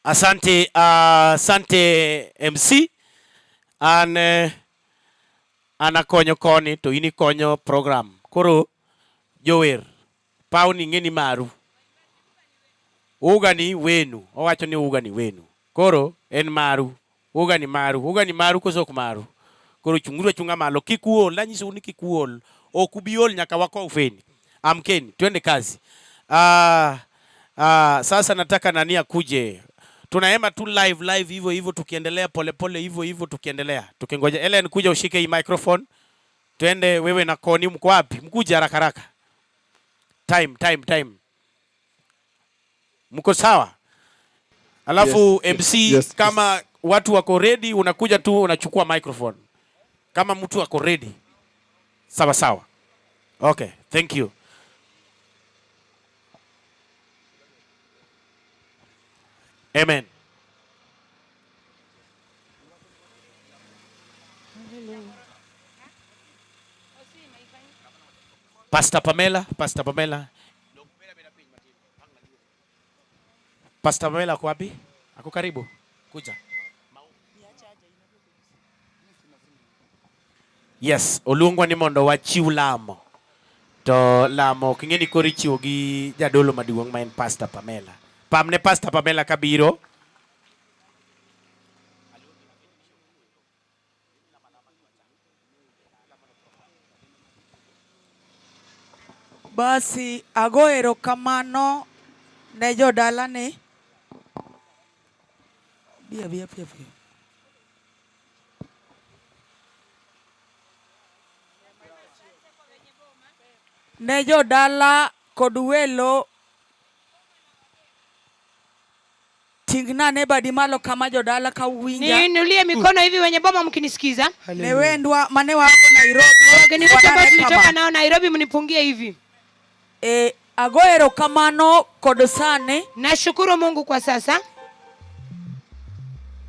Asante, asante MC. An an akonyo koni to in ikonyo program. Koro jower, pawni ng'e ni maru. Uga ni wenu, owacho ni uga ni wenu. Koro en maru, uga ni maru, uga ni maru koso ok maru. Koro chung'uru achung'a malo, kik uol, anyisou ni kik uol. Ok ubi ol nyaka wakow Feni. Amkeni, twende kazi. Sasa nataka nani akuje. Tunahema tu live live hivyo hivyo tukiendelea pole pole hivyo hivyo tukiendelea. Tukingoja Ellen kuja ushike hii microphone. Twende wewe na Koni, mko wapi? Mkuje haraka haraka. Time, time, time. Mko sawa? Alafu Yes, MC, yes, yes. kama watu wako ready unakuja tu unachukua microphone. Kama mtu ako ready. Sawa sawa. Okay, thank you. Amen. Pastor Pamela, Pastor Pamela. Pastor Pamela ako wapi? Ako karibu. Kuja. Yes, oluongwa ni mondo wachiw lamo. To lamo ok ing'e ni koro ichiwo gi jadolo maduong' ma en Pastor Pamela. Pamne Pastor Pamela kabiro. Basi ago erokamano ne jodalani. Bia, bia, bia, bia. Ne jodala kod welo, ting'na ne badi malo kama jodala ka uwinja. Niinulie mikono hivi wenye boma mkinisikiza. Ne wendwa mane wago Nairobi. Wageni wetu ambao Wanane tulitoka kama. nao Nairobi mnipungie hivi. Ago erokamano kod sani. Nashukuru Mungu kwa sasa.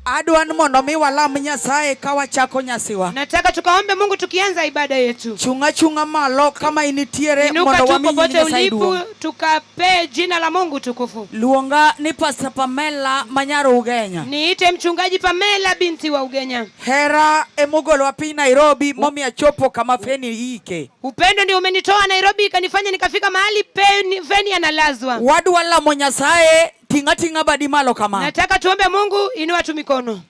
Adwa ni mondo mi walam Nyasaye ka wachako nyasiwa. Nataka tukaombe Mungu tukianza ibada yetu. Chunga chunga malo kama initiere Inuka mondo tu wami popote Nyasaye ulipo, duong'. tukapee jina la Mungu tukufu. Luonga ni Pastor Pamela Manyaro Ugenya. Niite mchungaji Pamela binti wa Ugenya. Hera emogolowa piny Nairobi momiyo achopo kama Feni ike. Upendo ndio umenitoa Nairobi ikanifanya nikafika mahali Feni analazwa. Wadwa lamo Nyasaye, ting'a ting'a badi malo kama. Nataka tuombe Mungu, inua tu mikono.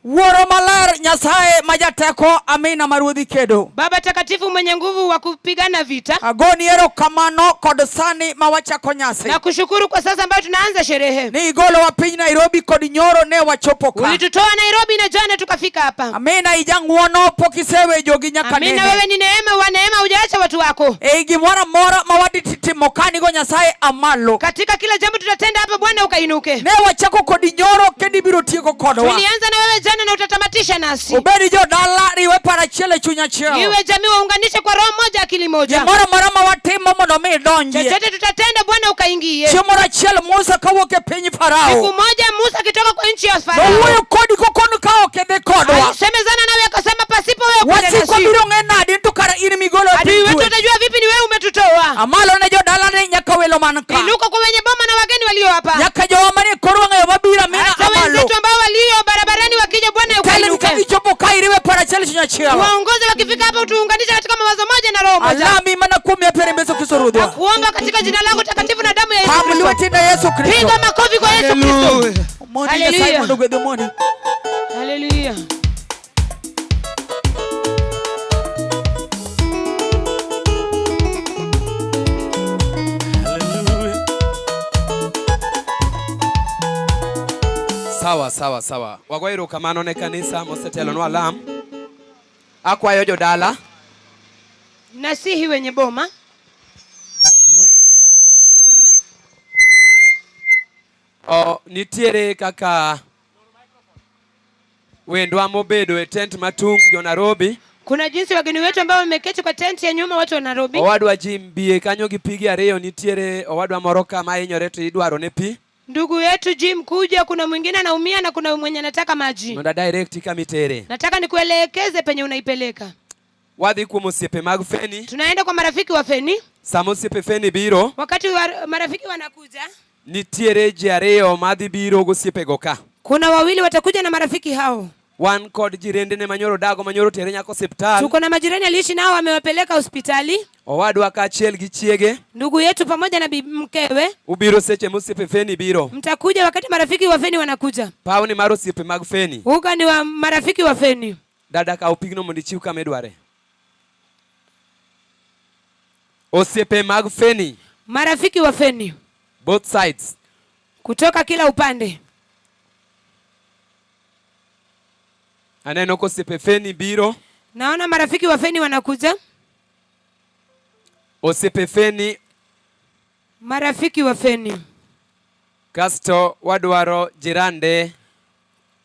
Wuoro maler Nyasaye ma jateko, amina maruodhi kedo. Baba takatifu mwenye nguvu wa kupigana vita. Agoni erokamano kod sani ma wachako nyasi. Nakushukuru kwa sasa ambayo tunaanza sherehe. Ni igolowa piny Nairobi kod nyoro ne wachopo ka. Ulitutoa Nairobi na jana tukafika hapa. Amina ijang'uono pok isewe jogi nyaka Amina, nene. wewe ni neema wa neema, hujaacha watu wako. Ei gimoro amora ma wadhi timo ka nigo Nyasaye amalo. Katika kila jambo tutatenda hapa Bwana ukainuke. Ne wachako kod nyoro kendo ibiro tieko kodwa. Tulianza na wewe jana na utatamatisha nasi. Obed jodala riwe paro achiel e chuny achiel. Iwe jamii waunganishe kwa roho moja, akili moja. Gimoro amora ma watimo mondo mi idonjie. Chochote tutatenda Bwana ukaingie. Chieng' moro achiel Musa kawuok e piny Farao. Siku moja Musa akitoka kwa nchi ya Farao. Nowuoyo kodi kokon ka ok idhi kodwa. Alisemezana nawe akasema pasipo wewe kwenda Wasikwa nasi. biro ng'e nadi to kara in migolo e Adui piny wetu kwe. atajua vipi ni wewe umetutoa. Amalo ne jodala ni nyaka welo man ka. Inuka kwa wenye boma na wageni walio hapa. Nyaka jowa manie kor wang'ayo mabiro amina Hata amalo. wenzetu ambao walio barabarani wakija Bwana Tele ukainuke. ka gichopo ka iriwe paro achiel chuny achiel. Waongoze wakifika hapa utuunganishe katika mawazo moja na roho moja. Alami mana kuom ya pere Yesu Kristo Ruodhwa. Nakuomba katika jina lako takatifu na damu ya Yesu Pam Kristo. lweti ne Yesu Kristo. Piga makofi kwa Yesu Kristo. Hallelujah. Mondi Nyasaye Hallelujah. mondo ogwedh mondi. Hallelujah. Sawa, sawa, sawa. Wago erokamano ne kanisa mosetelonwa lam. Akwayo jodala. Nasihi wenye boma. O, nitiere kaka wendwa mobedo e tent matung' jo Nairobi. Kuna jinsi wageni wetu ambao wameketi kwa tenti ya nyuma, watu wa Nairobi. Owadwa Jim bie kanyo gi pigi ariyo, nitiere owadwa moro kama hinyore to idwaro ne pi. Ndugu yetu Jim kuja, kuna mwingine anaumia na kuna mwenye anataka maji. Mondo direct kama itere. Nataka nikuelekeze penye unaipeleka. Wadhi kuom osiepe mag Feni. Tunaenda kwa marafiki wa Feni. Sama osiepe Feni biro, wakati wa marafiki wanakuja, Nitiere ji ariyo madhi biro gosiepego ka. Kuna wawili watakuja na marafiki hao. Wan kod jirendene manyoro dago manyoro tere nyaka osiptal. Tuko na majirani aliishi nao amewapeleka hospitali. Owadwa kaachiel gi chiege. Ndugu yetu pamoja na bibi mkewe. Ubiro seche mosiepe Feni biro. Mtakuja wakati marafiki wa Feni wanakuja. Pawni mar osiepe mag Feni. Uga ni wa marafiki wa Feni. Dada kaw pigno mondo ichiw kama idware. Osiepe mag Feni. Marafiki wa Feni. Both sides. Kutoka kila upande. Aneno kosiepe Feni biro. Naona marafiki wa Feni wanakuja. Osiepe Feni. Marafiki wa Feni. Kasto wadwaro jirande.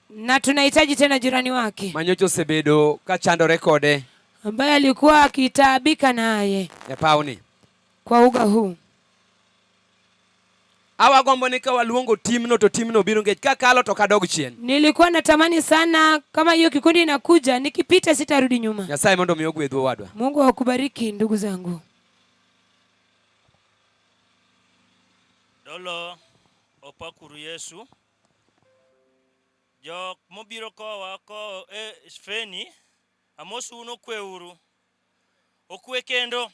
Na tunahitaji tena jirani wake. Manyocha osebedo ka chandore kode. Ambaye alikuwa akitaabika naye. E pawni. Kwa uga huu. Awagombo ni ka waluongo timno to timno biro nikech kakalo to kadog chien. Nilikuwa natamani sana kama hiyo kikundi inakuja, nikipita sitarudi nyuma. Nyasaye mondo mi ogwedhu owadwa. Mungu akubariki ndugu zangu. Dolo opakuru Yesu. Jok mobiro kowa ko e Feni, amosu un okweuru. Okwe kendo.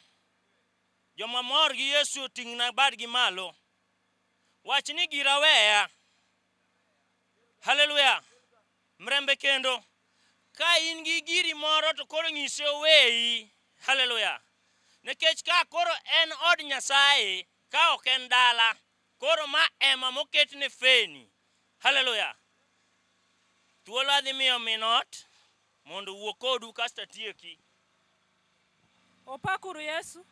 Joma mor gi Yesu oting'na badgi malo. Wach ni gira weya. Haleluya. Mrembe kendo. Ka in gi giri moro to koro nyise oweyi. Haleluya. Nikech ka koro en od Nyasaye, ka ok en dala, koro ma ema moketne Feni. Haleluya. Thuolo adhi miyo min ot mondo owuo kodu kasto atieki. Opakuru Yesu.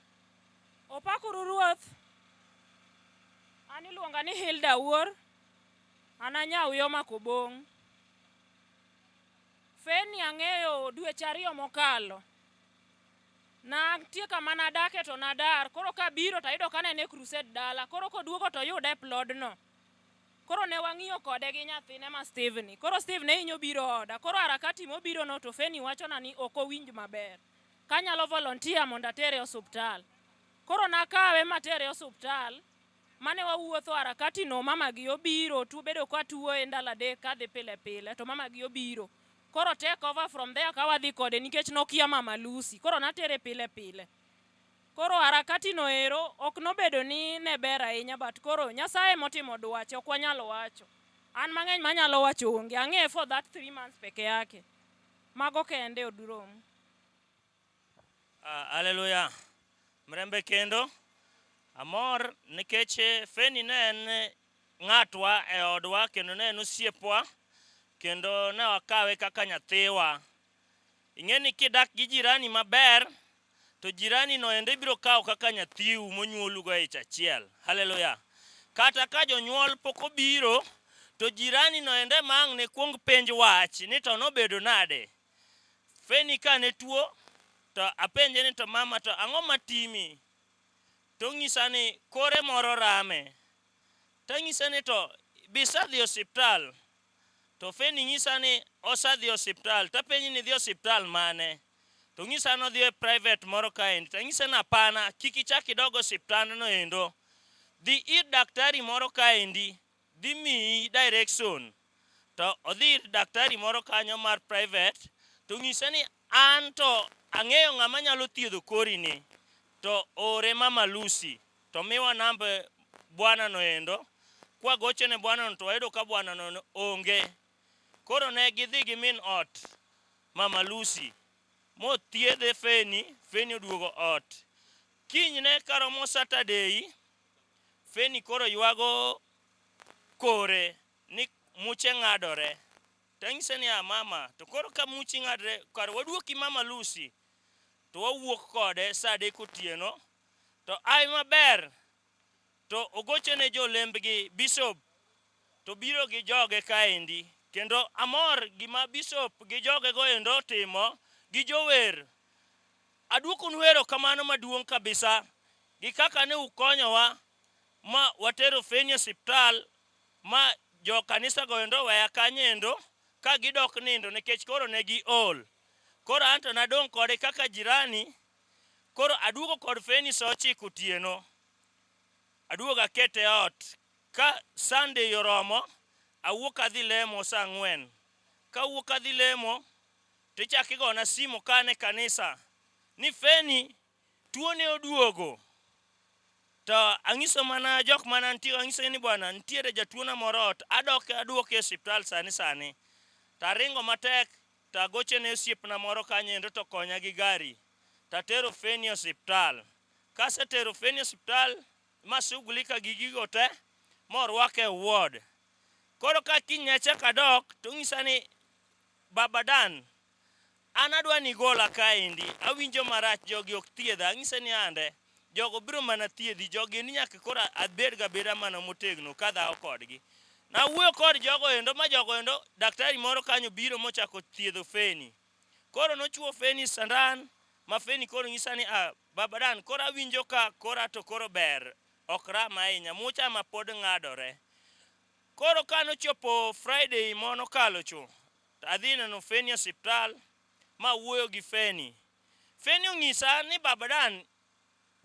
Opakuru Ruoth. An iluonga ni Hilda Wuor. An anyauyo Makobong'. Feni ang'eyo dweche ariyo mokalo. Nantie kama nadake to nadar. Koro kabiro tayudo ka ne en e crusade dala. Koro koduogo to yude e plodno. Koro ne wang'iyo kode gi nyathine ma Steve ni. Koro Steve ne hinyo biro oda. Koro harakati mobiro no to Feni wachona ni ok owinj maber. Kanyalo volunteer mondo atere e osuptal. Koro nakawe matere e osuptal. Mane wawuotho harakati no mama gi obiro tubedo ka tuo e ndalo adek kadhi pile pile to mama gi obiro. Koro take over from there ka wadhi kode nikech nokia mama Lucy. Koro natere pile pile. Koro harakati no ero ok nobedo ni ne ber ahinya but koro Nyasaye motimo dwache ok wanyal wacho. An mang'eny manyalo wacho onge. Ang'eye for that 3 months peke yake. Mago kende odurom. Haleluya. Mrembe kendo. Amor nikech Feni ne en ng'atwa e odwa kendo ne en osiepwa kendo ne wakawe kaka nyathiwa. Ing'e ni kidak gi jirani maber to jirani no ende biro kawo kaka nyathiu monyuolugo e ich achiel. Haleluya. Kata ka jonyuol pok obiro to jirani no ende ma ang' ne kuong penj wach ni to nobedo nade. Feni ka ne tuo to apenje ni to mama to ang'o matimi? To onyisa ni kore moro rame. Tanyise ni to bisadhi osiptal. To Feni nyisa ni osadhi osiptal. Tapenji ni idhi osiptal mane? To nyisa ni odhi e private moro kaendi. Tanyise ni hapana, kik ichak idog osiptandno endo. Dhi ir daktari moro kaendi, dhi miyi direction. To odhi ir daktari moro kanyo mar private, to nyise ni an to ang'eyo ng'ama nyalo thiedho kori ni. To ore mama Lucy. To miwa namba bwana no endo. Kwagocho ne bwana no to wayudo ka bwana no onge. Koro ne gidhi gi min ot, mama Lucy, mothiedhe Feni, Feni oduogo ot. Kinyne karomo Saturday, Feni koro ywago kore ni muche ng'adore. Tanyise ni ah mama, to koro ka muchi ng'adore, kar waduoki mama Lucy. To wawuok kode sa adek otieno. To ai maber, to ogocho ne jolembgi bishop, to biro gi joge kaendi. Kendo amor gima bishop gi joge go endo otimo gi jower. Aduokonu erokamano maduong' kabisa gi kaka ne ukonyowa ma watero Feni e osiptal ma jo kanisa go endo oweya kanyo endo ka gidok nindo nikech koro ne giol. Koro anto nadong' kode kaka jirani. Koro aduogo kod Feni sa ochiko otieno. Aduogo akete ot. Ka Sunday oromo, awuok adhi lemo saa ang'wen. Kawuok adhi lemo, to ichako igona simu ka an e kanisa ni Feni tuone oduogo. To ang'iso mana jok mane antie ang'iso ni bwana nitiere jatuona moro ot adok aduoke e osiptal sani sani. To aringo matek to agochone osiepna moro kanyo endo to okonya gi gari. To atero Feni e osiptal. Kasetero Feni e osiptal ma shughulika gi gigo te morwake e ward. Koro ka kiny ne achako adok to onyisa ni Baba Dan, an adwa ni igola kaendi, awinjo marach jogi ok thiedha. Anyise ni ande, jogo biro mana thiedhi, jogi ni nyaka koro abed ga abeda mana motegno kadhawo kodgi. Nawuoyo kod jogo endo ma jogo endo daktari moro kanyo biro mochako thiedho Feni. Koro nochuo Feni sandan ma Feni koro nyisa ni ah, Baba Dan koro awinjo ka kora to koro ber, ok ram ahinya, mucha ma pod ng'adore. Koro ka nochopo Friday monokalo cho, to adhi neno Feni e osiptal ma awuoyo gi Feni. Feni onyisa ni Baba Dan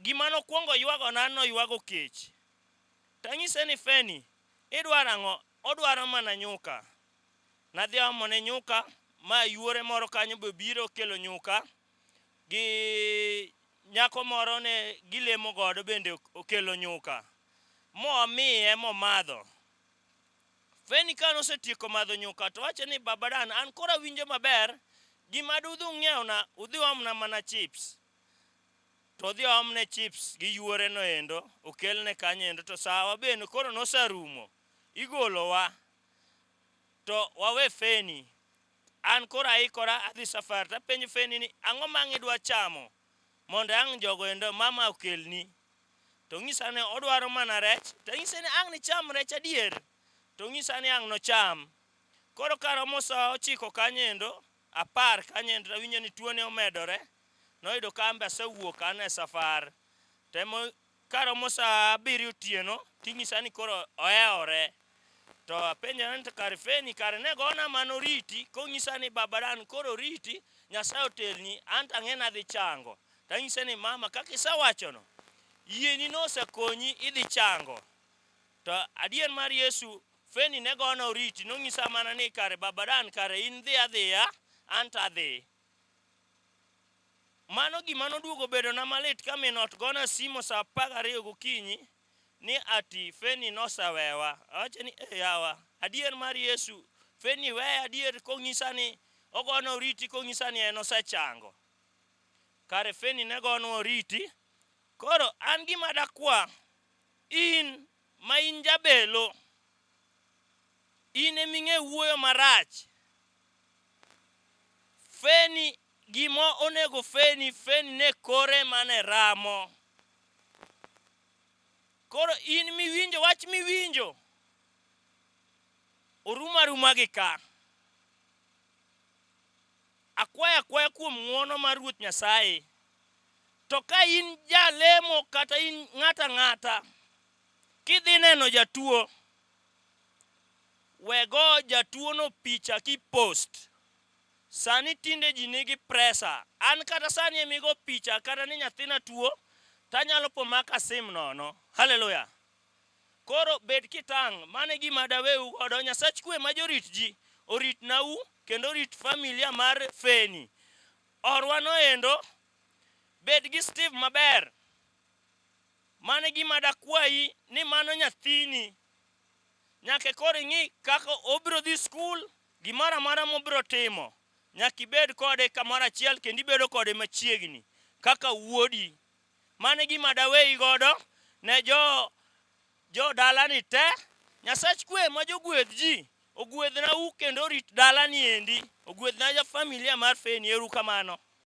gima nokwongo ywagona noywago kech. To anyise ni Feni, idwaro ang'o? Odwaro mana nyuka. Nadhi aomone nyuka ma yuore moro kanyo be obiro okelo nyuka gi nyako moro ne gilemo godo bende okelo nyuka momiye momadho. Feni ka nosetieko madho nyuka to wacho ni Baba Dan an koro awinjo maber gima dudhi ung'iewna udhi uomna mana chips. To odhi oomne chips gi yuore no endo okelne kanyo endo to sawa bende koro noserumo igolowa to wawe Feni. An koro aikora adhi safar to apenjo Feni ni ang'o ma ang' idwa chamo mondo ang' jogo endo mama okelni. To onyisa ni odwaro mana rech, to anyise ni ang' nicham rech adier? To onyisa ni ang' nocham. Koro karomo sa ochiko kanyo endo, apar kanyo endo tawinjo ni tuone omedore. Noyudo ka an be asewuok an e safar. To emo karomo sa abiriyo otieno tinyisa ni koro ohewore. To apenjora ni to kare Feni kare ne gona mana oriti konyisa ni baba Dan koro oriti Nyasaye otelni an to ang'e ni adhi chango. To anyise ni mama kaka isewachono yieni no osekonyi idhi chango. To adier mar Yesu Feni ne gona oriti nonyisa mana ni kare baba Dan kare in dhi adhiya an to adhi. Mano gima noduogo bedona malit ka min ot gona simo sa 12 gokinyi ni ati Feni nosewewa. Awacho ni eh yawa, adier mar Yesu, Feni weya adier konyisa ni ogona oriti konyisa ni en osechango. Kare Feni ne gonwa oriti. Koro an gima dakwa in ma in jabelo, in eming'e wuoyo marach. Feni gima onego Feni, Feni ne kore mane ramo. Koro in miwinjo wach miwinjo orum aruma gi ka. Akwayo akwaya kuom ng'wono mar Ruoth Nyasaye. To ka in jalemo kata in ng'ato ang'ata, kidhi neno jatuo, we go jatuono picha kipost. Sani tinde ji nigi presa. An kata sani emigo picha kata ni nyathina tuo, tanyalo po maka sim nono. Haleluya. Koro bed kitang', mano e gima daweu godo. Nyasach kwe ma jorit ji oritnau kendo orit familia mar Feni. Orwa noendo, bed gi Steve maber. Mano e gima dakwayi ni mano nyathini. Nyaka koro ing'i kaka obiro dhi skul, gimoro amora mobiro timo, nyaka ibed kode kamoro achiel kendo ibedo kode machiegni kaka wuodi. Mano e gima daweyi godo ne jo jo dalani te. Nyasach kwe ma jogwedh ji ogwedhnau kendo orit dalani endi, ogwedhna ja familia mar Feni. Erokamano.